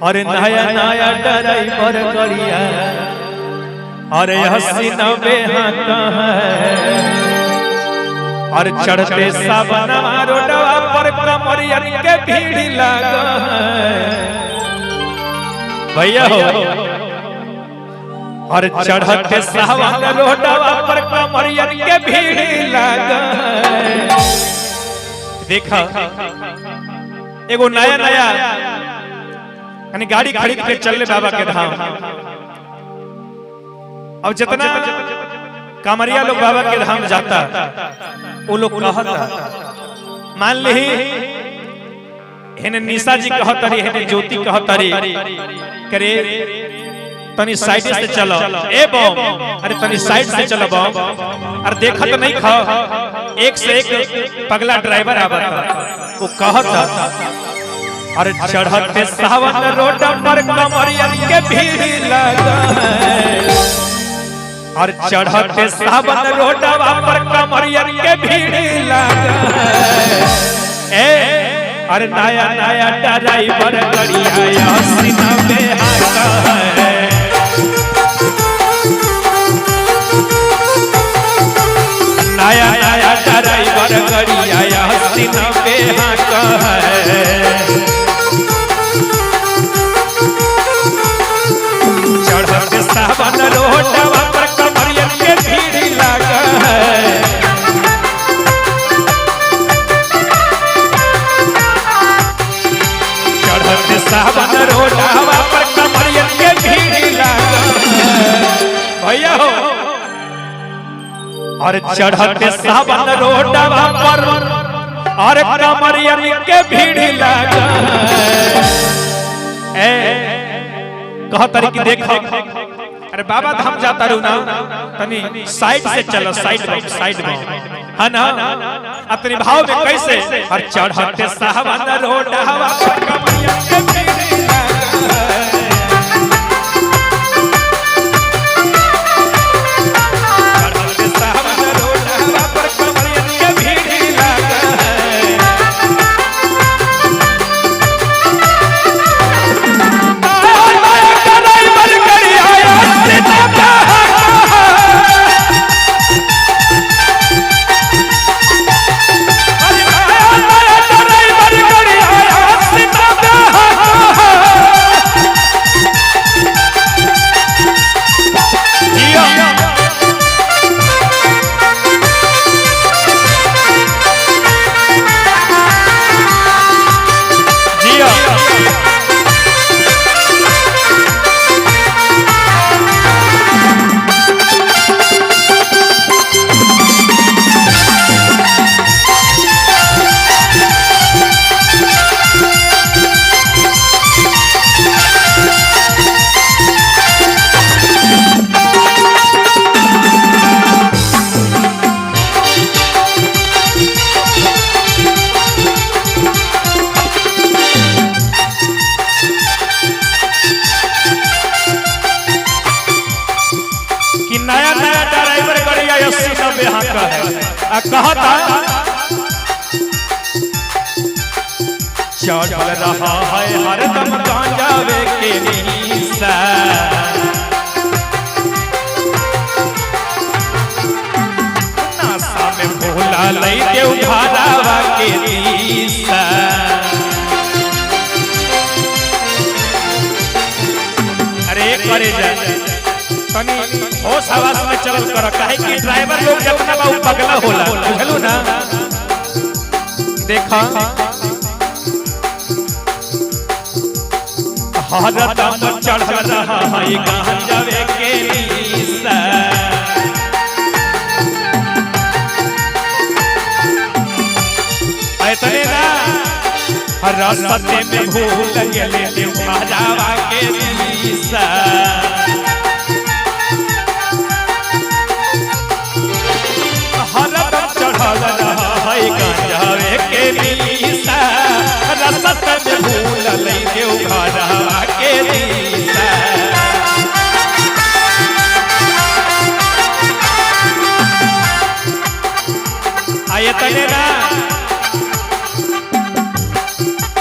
अरे नया नया ड्राइवर करिया, अरे 80-90 हाथ है। और चढ़ते सावनवा रोडवा पर कमरियन के भीड़ लगा है भैया हो। और चढ़ते सावन रोडवा पर कमरियन के भीड़ लगा है। देखा एगो नया नया यानी गाड़ी खरीद के चलले बाबा के धाम। अब जितना कामरिया लोग बाबा के धाम जाता वो लोग कहता, मान ली हेने निशा जी कहता रही, हेने ज्योति कहता रही, करे तनी साइड से चलो ए बम, अरे तनी साइड से चलो बम। अरे देखत नहीं खा, एक से एक पगला ड्राइवर आवता, वो कहता अरे चढ़ते सावन रोड पर कमरियन के भीड़ लगा है। और चढ़ते सावन रोडवा पर कमरियन के भीड़ लगा है। ए अरे नया नया ड्राइवर करिया 80-90 हाथ है। नया नया ड्राइवर करिया 80-90 हाथ है। चढ़ते सावन रोडवा पर कमरियन के भीड़ लगा है। चढ़ते सावन रोडवा पर कमरियन के भीड़ लगा है भैया हो। और चढ़ते सावन रोडवा पर और कमरियन के भीड़ लगा है। ए कह तारी की देखो, अरे बाबा धाम जाता रहू ना, तनी साइड से चलो, साइड में, साइड में, है ना, अपने भाव में कैसे। और चढ़ते सावन रोडवा पर कमरियन के भीड़ लगा है। चढ़ते सावन रोडवा पर कमरियन के भीड़ लगा है। कि नया नया ड्राइवर गड़िया 80-90 हाथ का है। आ कहता चढ़ रहा है हरदम गांजावे के नीसा, नासा में भोला लई देव घरावा के दिशा। अरे करे जा तनी होश हवास में चलल कर, काहे कि ड्राइवर लोग जितना बा उ पगला होला, बुझलू ना। देखा हरदम चढ़ रहा है गांजावे के नीसा, इतने ना रास्ते में भूल गेले देव के दिशा। हरदम चढ़ल रहा है गांजावे के नीसा, रास्ते में भूल देव के दिशा। आये तने ना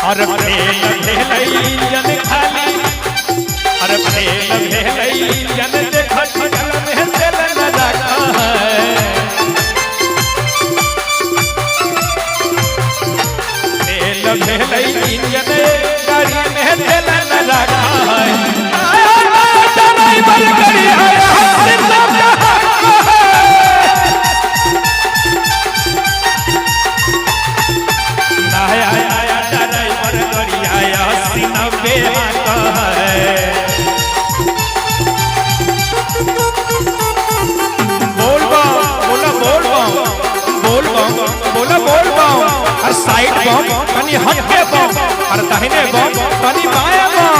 और भेल भेल इंजन खाली 80-90 हाथ है। बोल बम बोला, बोल बम बोल बम बोला, बोल बम। और साइड बम तनी हट के बम, और दाहिने बम तनी बाएं बम।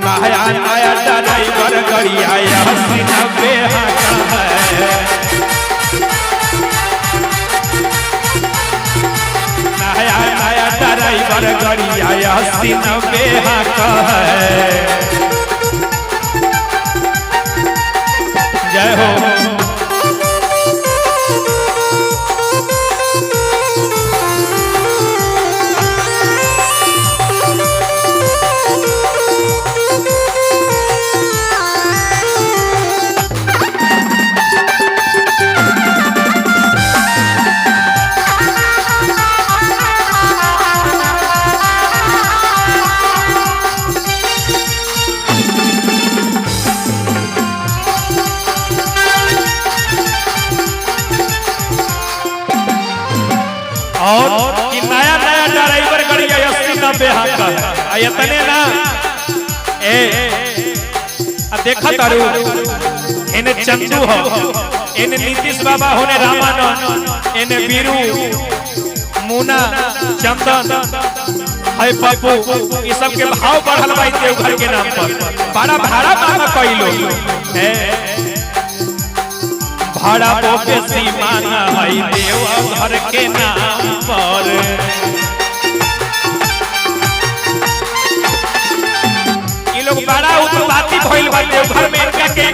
नया नया ड्राइवर गड़िया 80-90 हाथ है। नया नया ड्राइवर गड़िया 80-90 हाथ है। जय हो। और कि नया नया ड्राइवर गड़िया 80-90 हाथ है। इतने ना ए आ देखा तारू, एने चंदू हो, एने नीतीश बाबा होने रामानंद, एने बीरू मुना चंदन है पप्पू, ये सब के भाव बढ़ल बा देवघर के नाम पर। बड़ा भाड़ा मांगा कइलो ए भाड़ा बोके सीमाना है देवघर के नाम पर। ये लोग बड़ा उत्पाती भइल बा देवघर में, इनका के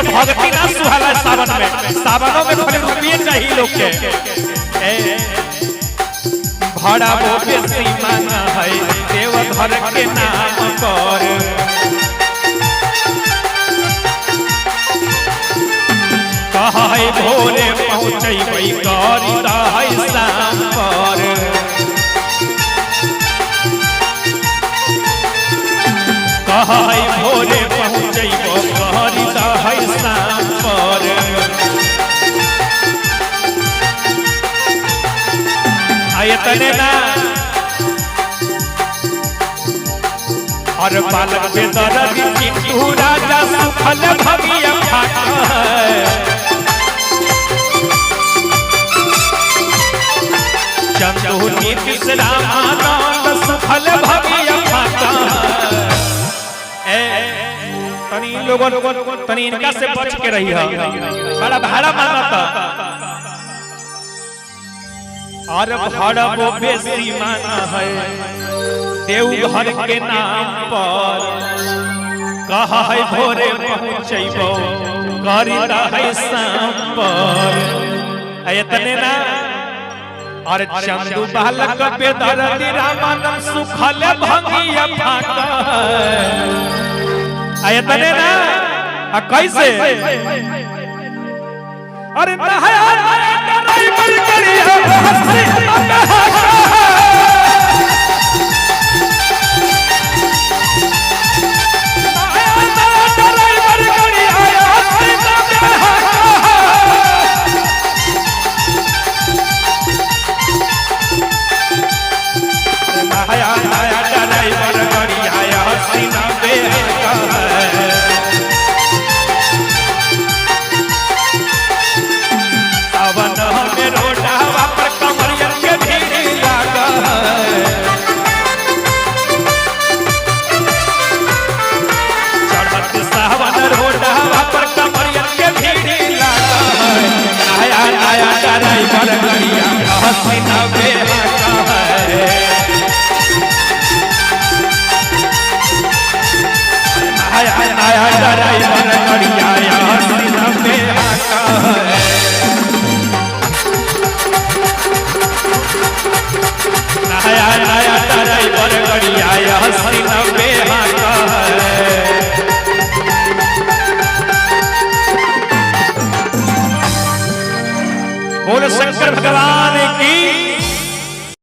भक्ति ना सुहाला सावन में। सावनों में खाली रुपये चाहिए लोग के। ए भाड़ा बोके सीमाना है देवघर के नाम पर। कहै भोरे पहुँचैबै करी दहै शाम पर। कहै भोरे पहुँचैबो करी दहै शाम पर। आ इतने ना और बालक बेदर्दी चिट्टू राजा सुखल भगिया फाका है। चंदू नीतीश रामानंद सुखल भगिया फाका है। तनी लोगन तनी इनका से बच के रही है, बड़ा भाड़ा मांगता और भाड़ा वो बेसी माना है देवघर के नाम पर। कहा है भोरे पहुँचैबो करी दहै शाम पर। इतने ना और चंदू बालक बेदर्दी रामानंद सुखल भंगिया फाका है। इतने ना आ कैसे अरे नया नया ड्राइवर गड़िया 80-90 हाथ है। नया नया ड्राइवर गड़िया 80-90 हाथ है। सावन में रोडावा पर कमरियन के भीड़ लागा है। चढ़त सावन रोडावा पर कमरियन के भीड़ लागा है। नया नया ड्राइवर गड़िया 80-90 हाथ है। नया नया ड्राइवर गड़िया 80-90 हाथ है। नया नया ड्राइवर गड़िया 80-90 हाथ है। बोल शंकर भगवान की।